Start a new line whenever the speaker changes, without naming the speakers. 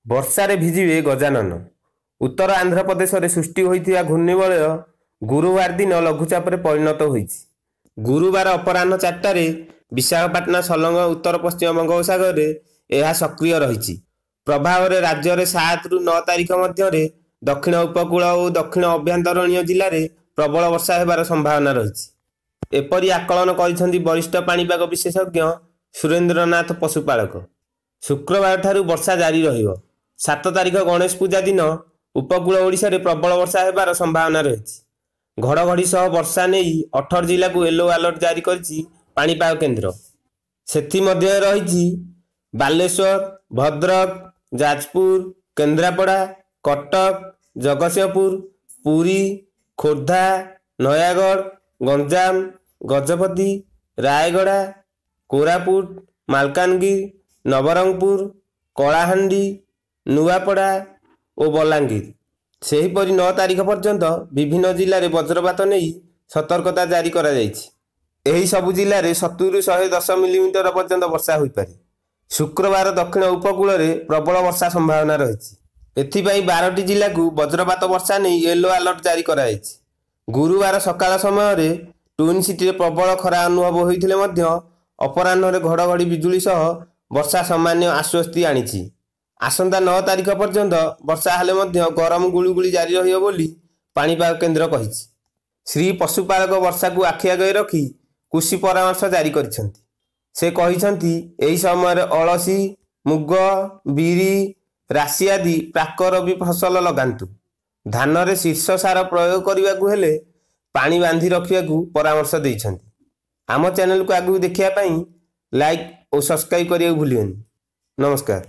ବର୍ଷାରେ ଭିଜିବେ ଗଜାନନ। ଉତ୍ତର ଆନ୍ଧ୍ରପ୍ରଦେଶରେ ସୃଷ୍ଟି ହୋଇଥିବା ଘୂର୍ଣ୍ଣିବଳୟ ଗୁରୁବାର ଦିନ ଲଘୁଚାପରେ ପରିଣତ ହୋଇଛି। ଗୁରୁବାର ଅପରାହ୍ନ 4ଟାରେ ବିଶାଖାପାଟଣା ସଂଲଗ୍ନ ଉତ୍ତର ପଶ୍ଚିମ ବଙ୍ଗୋପସାଗରରେ ଏହା ସକ୍ରିୟ ରହିଛି। ପ୍ରଭାବରେ ରାଜ୍ୟରେ 7ରୁ 9 ତାରିଖ ମଧ୍ୟରେ ଦକ୍ଷିଣ ଉପକୂଳ ଓ ଦକ୍ଷିଣ ଅଭ୍ୟନ୍ତରୀଣ ଜିଲ୍ଲାରେ ପ୍ରବଳ ବର୍ଷା ହେବାର ସମ୍ଭାବନା ରହିଛି। ଏପରି ଆକଳନ କରିଛନ୍ତି ବରିଷ୍ଠ ପାଣିପାଗ ବିଶେଷଜ୍ଞ ସୁରେନ୍ଦ୍ରନାଥ ପଶୁପାଳକ। ଶୁକ୍ରବାରଠାରୁ ବର୍ଷା ଜାରି ରହିବ। 7 ତାରିଖ ଗଣେଶ ପୂଜା ଦିନ ଉପକୂଳ ଓଡ଼ିଶାରେ ପ୍ରବଳ ବର୍ଷା ହେବାର ସମ୍ଭାବନା ରହିଛି। ଘଡ଼ଘଡ଼ି ସହ ବର୍ଷା ନେଇ 18 ଜିଲ୍ଲାକୁ ୟେଲୋ ଆଲର୍ଟ ଜାରି କରିଛି ପାଣିପାଗ କେନ୍ଦ୍ର। ସେଥିମଧ୍ୟରେ ରହିଛି ବାଲେଶ୍ୱର, ଭଦ୍ରକ, ଯାଜପୁର, କେନ୍ଦ୍ରାପଡ଼ା, କଟକ, ଜଗତସିଂହପୁର, ପୁରୀ, ଖୋର୍ଦ୍ଧା, ନୟାଗଡ଼, ଗଞ୍ଜାମ, ଗଜପତି, ରାୟଗଡ଼ା, କୋରାପୁଟ, ମାଲକାନଗିରି, ନବରଙ୍ଗପୁର, କଳାହାଣ୍ଡି, ନୂଆପଡ଼ା ଓ ବଲାଙ୍ଗୀର। ସେହିପରି 9 ତାରିଖ ପର୍ଯ୍ୟନ୍ତ ବିଭିନ୍ନ ଜିଲ୍ଲାରେ ବଜ୍ରପାତ ନେଇ ସତର୍କତା ଜାରି କରାଯାଇଛି। ଏହି ସବୁ ଜିଲ୍ଲାରେ 70ରୁ 110 ମିଲିମିଟର ପର୍ଯ୍ୟନ୍ତ ବର୍ଷା ହୋଇପାରେ। ଶୁକ୍ରବାର ଦକ୍ଷିଣ ଉପକୂଳରେ ପ୍ରବଳ ବର୍ଷା ସମ୍ଭାବନା ରହିଛି। ଏଥିପାଇଁ 12ଟି ଜିଲ୍ଲାକୁ ବଜ୍ରପାତ ବର୍ଷା ନେଇ ୟେଲୋ ଆଲର୍ଟ ଜାରି କରାଯାଇଛି। ଗୁରୁବାର ସକାଳ ସମୟରେ ଟ୍ୱିନ୍ ସିଟିରେ ପ୍ରବଳ ଖରା ଅନୁଭବ ହୋଇଥିଲେ ମଧ୍ୟ ଅପରାହ୍ନରେ ଘଡ଼ଘଡ଼ି ବିଜୁଳି ସହ ବର୍ଷା ସାମାନ୍ୟ ଆଶ୍ୱସ୍ତି ଆଣିଛି। ଆସନ୍ତା 9 ତାରିଖ ପର୍ଯ୍ୟନ୍ତ ବର୍ଷା ହେଲେ ମଧ୍ୟ ଗରମ ଗୁଳୁଗୁଳି ଜାରି ରହିବ ବୋଲି ପାଣିପାଗ କେନ୍ଦ୍ର କହିଛି। ଶ୍ରୀ ପଶୁପାଳକ ବର୍ଷାକୁ ଆଖି ଆଗରେ ରଖି କୃଷି ପରାମର୍ଶ ଜାରି କରିଛନ୍ତି। ସେ କହିଛନ୍ତି, ଏହି ସମୟରେ ଅଳସୀ, ମୁଗ, ବିରି, ରାଶି ଆଦି ପ୍ରାକ ରବି ଫସଲ ଲଗାନ୍ତୁ। ଧାନରେ ଶୀର୍ଷ ସାର ପ୍ରୟୋଗ କରିବାକୁ ହେଲେ ପାଣି ବାନ୍ଧି ରଖିବାକୁ ପରାମର୍ଶ ଦେଇଛନ୍ତି। ଆମ ଚ୍ୟାନେଲକୁ ଆଗକୁ ଦେଖିବା ପାଇଁ ଲାଇକ୍ ଓ ସବସ୍କ୍ରାଇବ୍ କରିବାକୁ ଭୁଲିବେନି। ନମସ୍କାର।